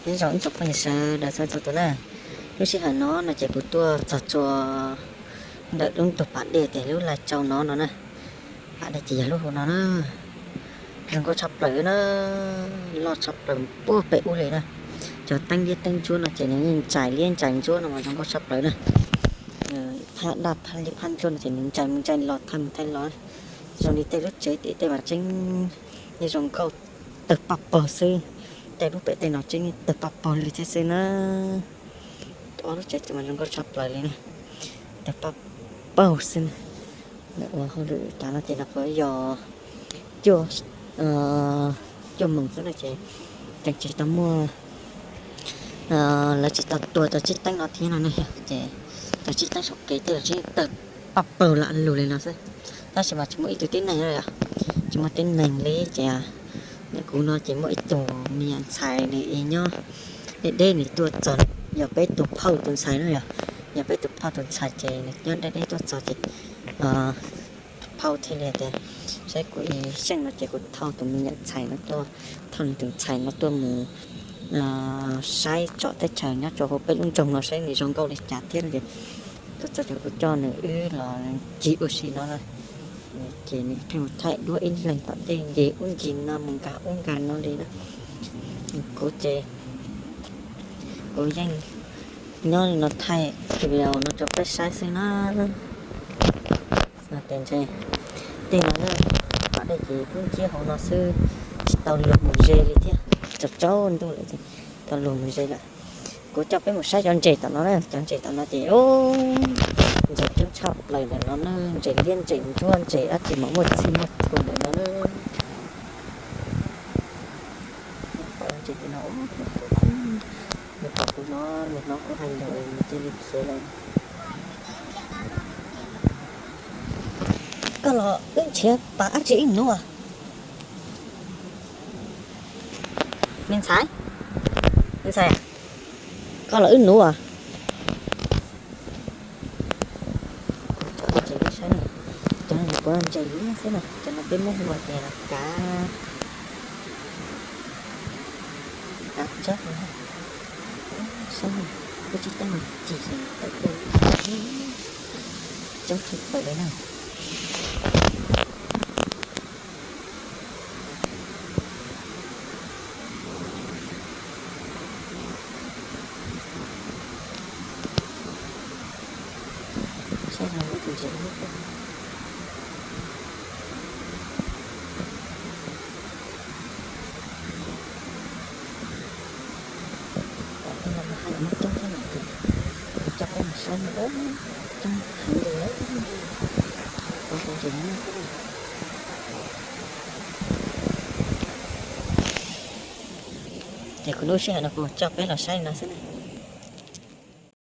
Nyob zoo ib tsoom phooj ywg sawv daws txhua txhua tus na. Lub sij hawm no no ces kuv tuaj txog tsua ntawm lub ntug pas dej tias lub Laj Tsau no no na. Pas dej ces yog lub hauv no na. Zoo nkauj tshaj plaws na, loj tshaj plaws puag pem ub li na. Cov teeb liab teeb ntsuab no ces nws yeej ntsais liab ntsais ntsuab no mas zoo nkauj tshaj plaws na. Phab daj phab liab phab ntsuab no ces nws ntsais mus ntsais los thaij mus thaij los. Zoo li tej lub tsev tim tej mas tseeb yeej zoo nkauj tawg paj paug xwb. Tej lub pem tej no tseeb tawg paj paug li thiab xwb na. Ob lub tsev ces mas zoo nkauj tshaj plaws li na, tawg paj paug xwb na. Ua hauj lwm tas no ces no puas yog cuaj, cuaj moos xwb no ces tseem tsis tau muaj, lawv tsis tau tua cov tsib teeb no thiab no ne. Ces cov tsib teeb saum kev tej los tseeb tawg paj paug lam lug li no xwb. Tab sis mas tsis muaj ib tug tib neeg li, tsis muaj tib neeg li ces nim kuv no ces muaj ib tug me nyuam ntxhais nws nyob deb deb nws tuaj txog, yog peb tus phauj tus ntxhais na yog, yog peb tus phauj tus ntxhais ces nws nyob deb deb tuaj txog ces phauj thiaj li tias saib kuv ib xyeej no ces kuv thauj tus me nyuam ntxhais no tuaj, thauj nws tus ntxhais no tuaj mus saib tsom teb chaws nyob rau hauv peb lub nroog no saib nws zoo nkauj li cas thiab no ces tuaj txog ces kuv coj nws wb los ncig ua si no na. Ces nws pheej mus thaij duab ib leeg tom tej ncig ub ncig no mus nkag ub nkag no li na. Kuv ces kuv yeej nyob li no thaij video no rau peb saib xwb na. Tej no na, pas dej ces kub nciab hauv no xwb, tsis tau luag mus ze li thiab, tsaus tsaus ntuj lawm ces tau luag mus ze lawm. Kuv coj peb mus saib cov ntses tom no na, cov ntses tom no ces ntses coob tshaj plaws ntawm no na, ntses liab ntses ntsuab ntses dab tsi mas muaj txhij muaj txhua ntawm no na. Ntses tim no, nws pom kuv no, nws hnov kuv hais lus nws cia li khiav lawm. Koj los wb nrhiav pas dab tsi wb nuv as? Me ntxhais, me ntxhais, koj los wb nuv as? Cov no puav ntses liab xwb na, cov no peb muab hu ua tias kav, kav tsawb no. Saib, lub tsib teeb no ci tawm tuaj coob tshaj plaws li na. Saib no lub tus ntses ub. Tom tej no mas haj yam muaj coob thiab na, kuv coj peb mus saib no, coob heev li lawm. Ua tus ntses no xwb. Ces kuv lub sij hawm no kuv coj peb los saib no xwb na.